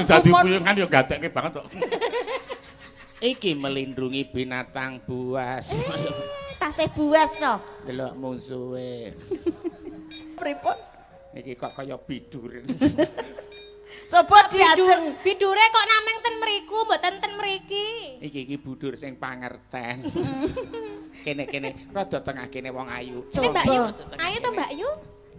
Dadi puyungan ya gatekke banget kok. Iki melindungi binatang buas. Tasih buas to. Delok mungsuhe. Pripun? Iki kok kaya bidur. Coba diajeng. Bidure kok nameng ten mriku, mboten ten mriki. Iki iki budur sing pangerten. Kene-kene rada tengah kene wong ayu. Coba. Mbak Yu. Ayo to Mbak Yu.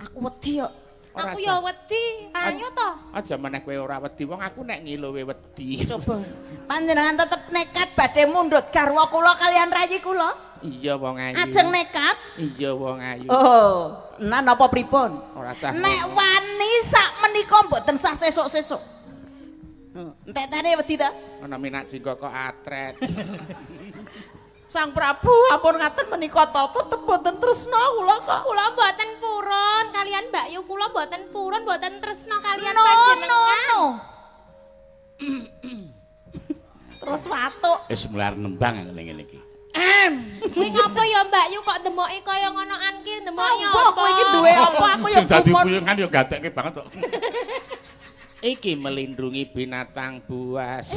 Aku wedi kok. Aku ya wedi. Ayo to. Aja meneh kowe ora wedi, wong aku nek ngiluwe wedi. Coba. Panjenengan tetep nekat badhe mundhut garwa kula kalian rayi kula? Iya wong ayu. Ajeng nekat? Iya wong ayu. Oh, nah napa pripun? Ora sah. Nek wani sak menika mboten sah sesuk-sesuk. Entek-entene wedi ta? Ana minak jingga kok atret. Sang Prabu ampun ngaten menika tata tetep mboten tresna kula kok. Kula mboten purun kalian Mbak Yu, kula mboten purun, mboten tresna kalian panjenengan. No no. Terus watuk. Wis mulai nembang ngene iki. Kuwi ngopo ya Mbak Yu kok demoki kaya ngonoan ki, demoki apa? Kowe iki duwe apa aku ya dadi puyungan ya gatekke banget kok. Iki melindungi binatang buas.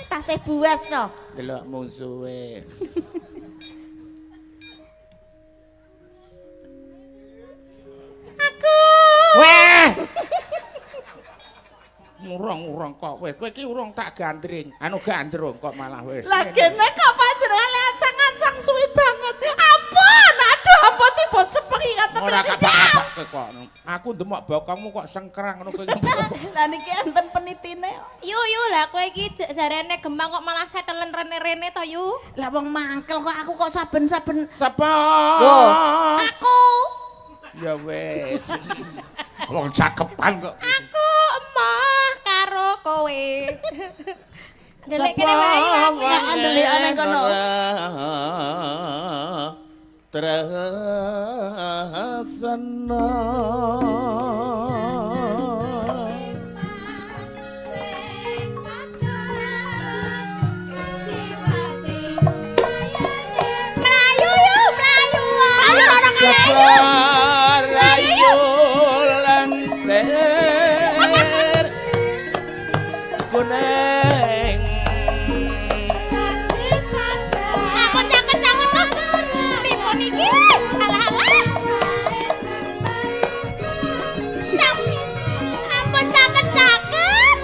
Tasih buas to. Delok mungsuhe. Aku. Weh. Ngurung-ngurung kok wis. Kowe iki urung tak gandring. Anu gandrung kok malah wis. Lah kene kok panjenengan ancang-ancang suwi banget. Ampun, aduh ampun dipun cepengi ngaten. Ora kapak-kapak kok. Aku ndemok bokongmu kok sengkrang ngono kowe. Lah niki enten penitine. Yu yu lah kowe iki jarene gemang kok malah setelen rene-rene to yu. Lah wong mangkel kok aku kok saben-saben. Sapa? Aku. Ya wis. Wong cakepan kok. Aku emoh karo kowe. Ndelik kene wae aku ya ndelik ana kono. Tresna. Mlayu yu, mlayu. Ayo rono kae. Rayu lancer kuning. Aku caket-caket to. Pripun iki? Alah-alah. Ampun caket-caket.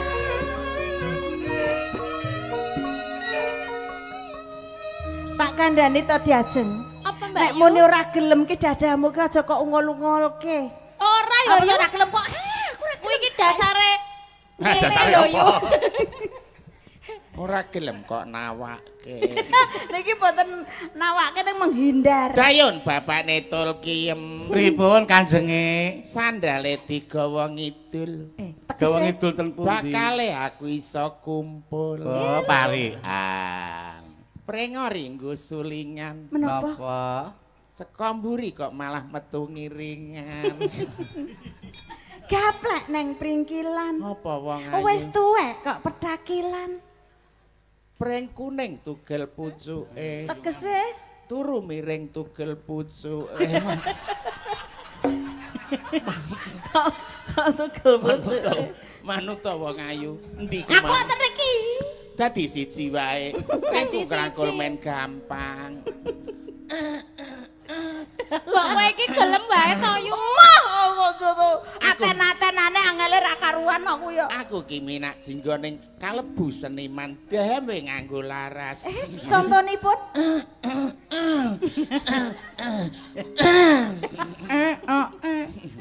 Tak kandhani to diajeng. Apa Mbak Nek Yu? muni ora gelem ki dadamu ki aja kok ungol-ungolke. Ora ya. Apa ora gelem kok? Aku ora Kuwi iki dasare. Nah, dasare apa? Ora gelem kok nawake. Niki mboten nawake ning menghindar. Dayun bapakne Tulkiem. Pripun kanjenge? Sandale digawa ngidul. Gawa Tegese ngidul ten pundi? Bakale aku iso kumpul. Oh, parihan. Prengori nggo sulingan. menapa? Napa? Saka mburi kok malah metu ngiringan. Gaplek neng pringkilan. Apa wong ayu? Wis tuwek kok petakilan. Pring kuning tugel pucuke. Tegese Turu miring tugel pucuke. tugel pucuke. Manut to wong ayu. Endi Aku wonten iki. Dadi siji wae. Dadi Ringku krangkul siji. men gampang. Mbok kowe iki gelem wae to yu. Mah kok to. Aten-atenane angele ra karuan aku ya. Aku ki minak jingga ning kalebu seniman dhewe nganggo laras. Contonipun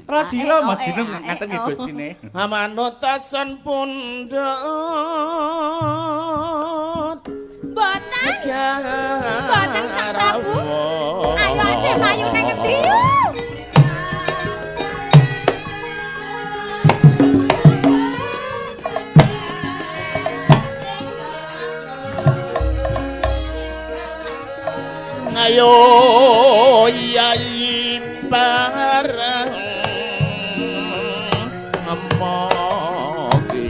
Rajila Eh, oh, majinung eh, ngaten nggih oh. Gustine. Manut tasan pundhut. Mboten. Mboten Sang Prabu. Ayo ade mlayu nang ngendi yu? Ayo yai bareng ngemoki.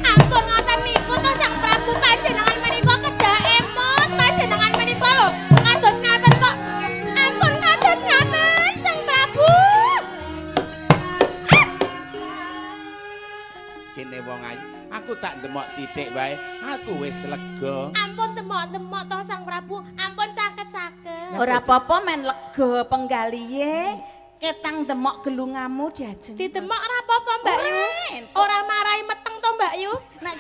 Ampun ngoten niku to Sang Prabu panjenengan menika kedah emot panjenengan menika lho kados ngaten kok. Ampun kados ngaten Sang Prabu. Ki Kene wong ayu. Aku tak ndemok sithik wae, aku wis lega. Ampun demok-demok to Sang Prabu, ampun caket-caket. Ora apa-apa men lega penggalihe, ketang demok gelungamu diajeng. Didemok ora apa-apa Mbak Yu. Ora marai meteng to Mbak Yu. Nek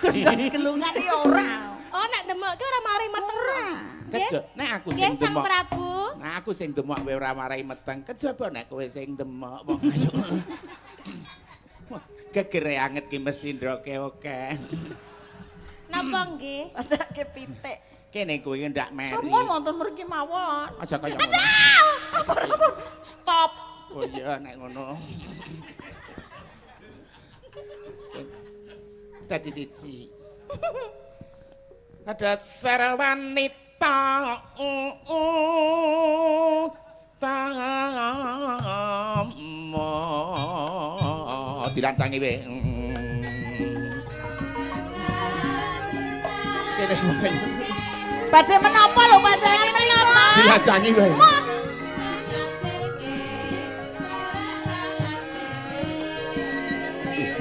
gelungan ya ora. Oh nek demok ki ora marai meteng. Ora. Kejo, nek aku sing demok. Sang Prabu. Nek aku sing demok wae ora marai meteng. Kejaba nek kowe sing demok wong ayu. Gegere anget ki mesti ndoke akeh. Napa nggih? Padake pitik. Kene kowe ndak meri. Sampun wonten mriki mawon. Aja kaya ngono. Ampun. Stop. Oh iya nek ngono. Dadi siji. Ada serwanita utama dilancangi wae. Kene wae. Badhe menapa lho panjenengan menika? Dilancangi wae.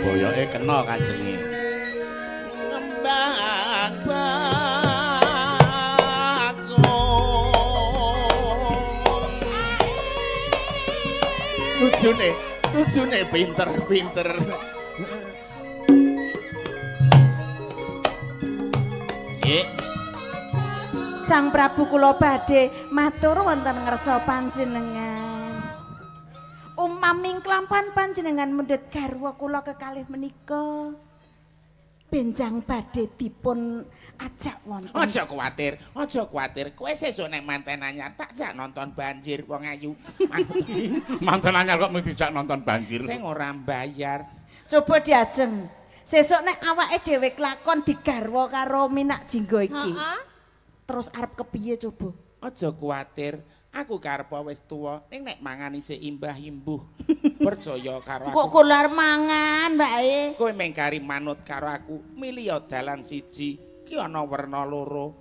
Boyoke kena kanjenge. Ngembang bagong. Tujune pinter-pinter. Nggih. Sang Prabu kula badhe matur wonten ngarsa panjenengan. Umaming klampan panjenengan mendhet garwa kula kekalih menika. Benjang badhe dipun ajak wonten. Aja kuwatir, aja kuwatir. Kowe sesuk nek manten anyar tak jak nonton banjir wong ayu. Manten anyar kok mung dijak nonton banjir. Sing ora mbayar. Coba diajeng. Sesuk nek awake dhewe kelakon digarwa karo Minak Jinggo iki. Heeh. Terus arep kepiye coba? Aja kuwatir. Aku karepe wis tuwa, ning nek mangan isih imbah-imbuh. Percaya karo aku. Kok kolar mangan, Mbak e? Kowe mung kari manut karo aku, milih dalan siji, ki ana werna loro.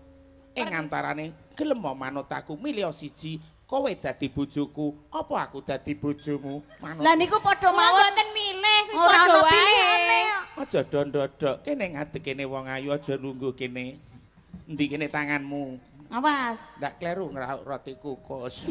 Ing antarane gelem manut aku, milih siji, kowe dadi bojoku, apa aku dadi bojomu? Manut. Lah niku padha mawon mboten milih, kuwi ora padha ana wae. pilihane. Aja dondodok, kene ngadeg kene wong ayu aja lungguh kene. Endi kene tanganmu? Awas. Ndak kleru ngrauk roti kukus.